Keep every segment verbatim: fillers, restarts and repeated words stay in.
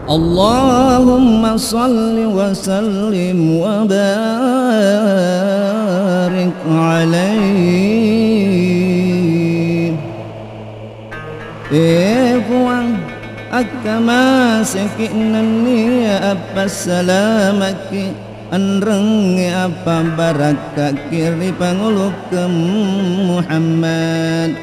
اللهم صل وسلم وبارك عليه. E Puang, akkamaseki nenniya appassalamaki, enrengnge appabarakkaki ri pangulukkeng Muhammad.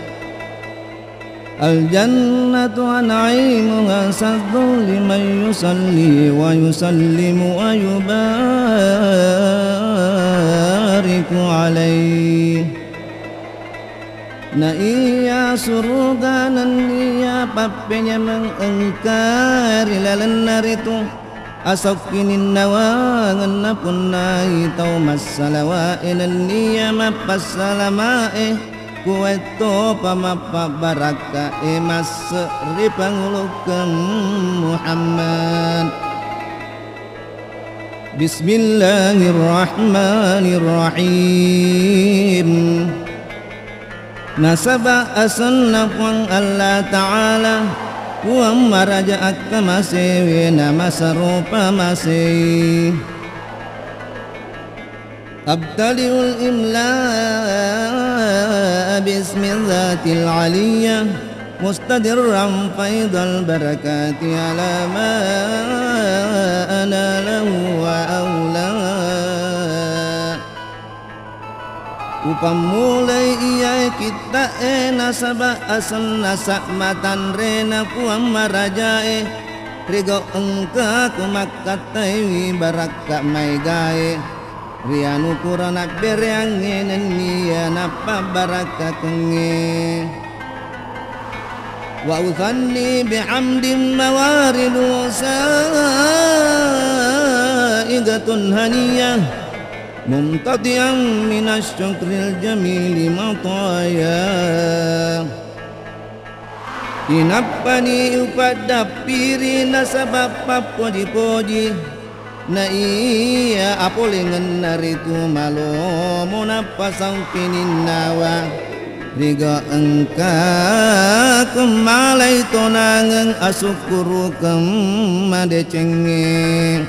الجنة ونعيمها سجل لمن يصلي ويسلم ويبارك عليه. Na iya suruga nenniya pappenyameng engka ri lalenna ritu, asaukkininnawangeng napunnai tau massalawae nenniya mappassalamae, kuwaettopa mappabbarakkae masse ri pangulukkeng Muhammad. Bismillahirrahmanirrahim. Nasaba asenna Puang Allah Ta'ala, Puang maraja akkamasewe namasaropa masei. أبتدئ الإملاء باسم الذات العلية مستدرا فيض البركات على ما أناله وأولاه. Upammulai iyae kitta'e nasaba asenna sa'matanrena Puang marajae, rigau engkaku makkattaiwi barakka maegae ri anukura nabbereangnge nenniya nappabarakkakengnge. وأثني بحمد موارد سائغة هنية ممتطيا من الشكر الجميل مطاياه. Inappani upaddappiri nasaba pappoji-poji, na iya apolengenna ritu malomo nappa saukininnawa, riga engka kummalai tonangeng asukkurukeng madecengnge.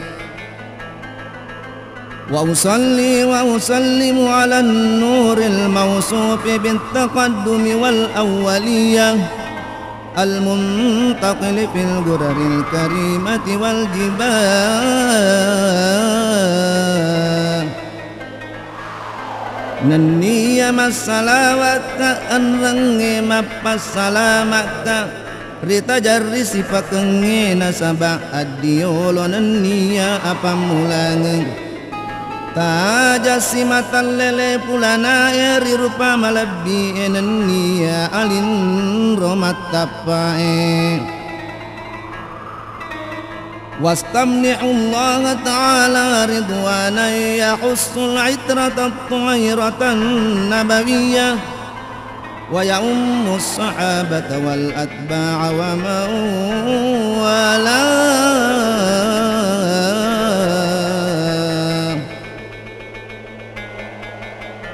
وأصلي وأسلم على النور الموصوف بالتقدم والأولية المنتقل في الغرر الكريمة والجبال. Nenniya massalawatta enrengnge mappassalama'ta ri tajarri sipakengnge nasaba addiolo nenniya apammulangeng. Tajassi matallele pulanae ri rupa malebbi'e nenniya alinro mattappae. واستمنح الله تعالى رضوانا يخص العترة الطاهرة النبوية ويعم الصحابة والأتباع ومن والاه.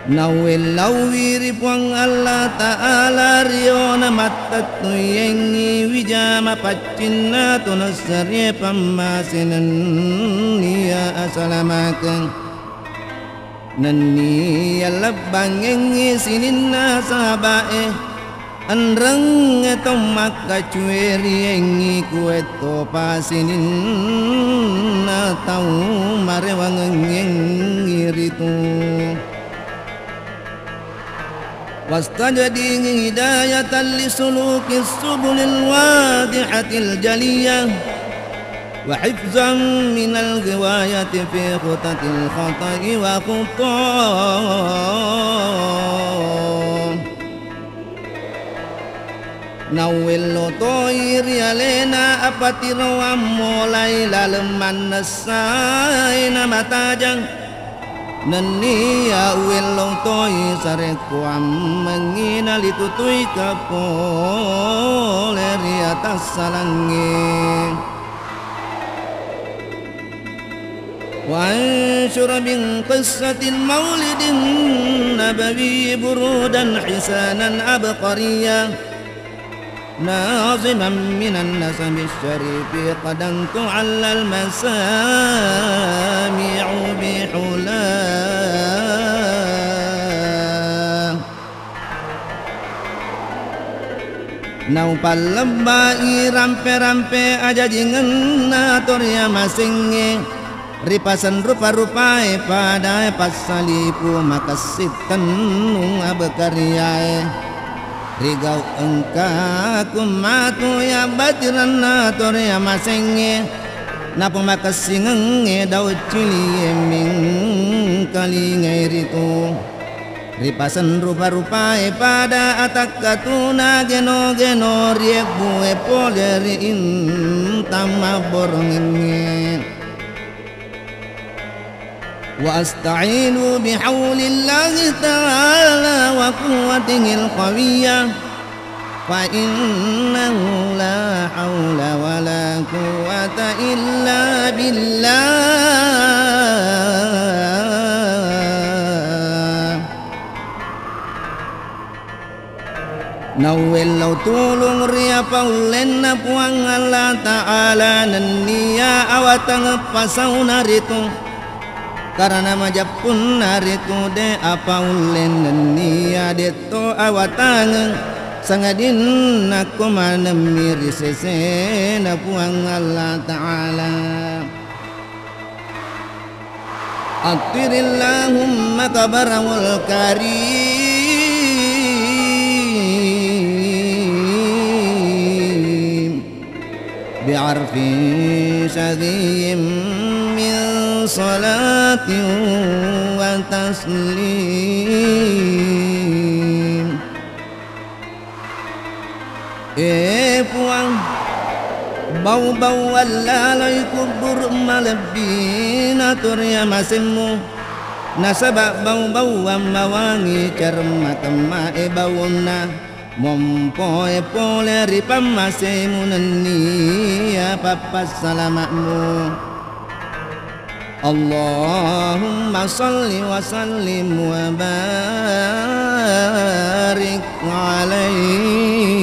Nauwellauwi ri Puang Allah Ta'ala riona mattettuiyengngi wija mapaccinna tonessarie pammasenenniya asalamakeng. Nenniya lebbangengngi sininna sahaba'e, enrengnge to makkacueriengngi kuwettopa sininna tau marewangengngi ritu. واستجدني هداية لسلوك السبل الواضحة الجلية وحفظا من الغواية في خطط الخطأ وخطاه. Nauwello toi ri alena apatiroang molai laleng mannessai namatajang. Nenniya uwello toi sarekkuammengngi nalitutuika pole ri atassalangnge. وأنشر من قصة المولد النبوي برودا حسانا عبقريا ناظما من النسب الشريف قد انتعل المسامع بحلاه. Naupallebbai rampe-rampe ajajingenna toriamasengnge, ripasenrupa-rupae padae passalipu makessing tennung abekariae. Rigau engkaku matu yabbatirenna toriamasengnge, napomakessingengnge dauccilie mingkalingai ritu. Ripasenrupa-rupae pada atakkatuna geno-geno riebbue pole ri intang mabborongengnge. وأستعين بحول الله تعالى وقوته القوية، فإنه لا حول ولا قوة إلا بالله. Nauwellau tulung ri apaullenna Puang Allah Ta'ala nennia awatangeng pasauna ritu. Karena majeppunna ritu de apaulle nennia detto awatangeng, sangadinna ko manemmi ri sesena Puang Allah Ta'ala. عطر اللهم قبره الكريم بعرف شذي من صلاة وتسليم. E Puang, bau-bauang laloi kuburu malebbina toriamasemmu, nasaba bau-bauang mawangi cerma temmae baunna, mompoe pole ri pammasemu nennia pappassalama'mu. اللهم صل وسلم وبارك عليه.